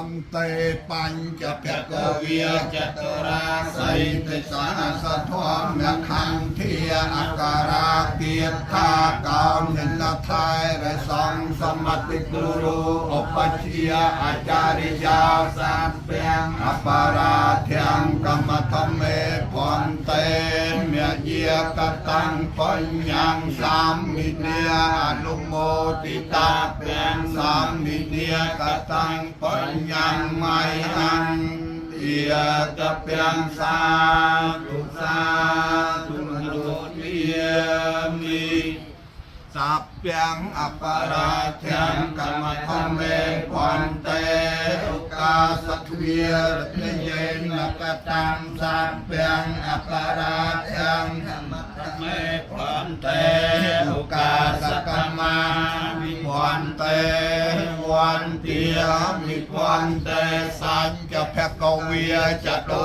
ន្តេបញ្ចភគវិ ចតុរា សីតិសាសធម្មខន្ធាអការាគាថាកោនិលថៃរសង្សមតិគរុឧបជាអាចារិយា សាពាំង អបរាធំកម្មធមេភន្តេមយាកតាំងបញ្ញងសាមិនេអនុមោទិតាពាំងសាមិនេកតាំងបញ្ញងមៃហੰទាតពាំងសាទុសាទុមនុទាមិ สัพพังอปราชังกรรมธรรมเมปันเตอุกาสทเวียรตเยนกตังสัพพังอปราชังกรรมธรรมเมปันเตอุกาสกมาวิวันเตวันเตียมิวันเตสัญจภกเวียจตุ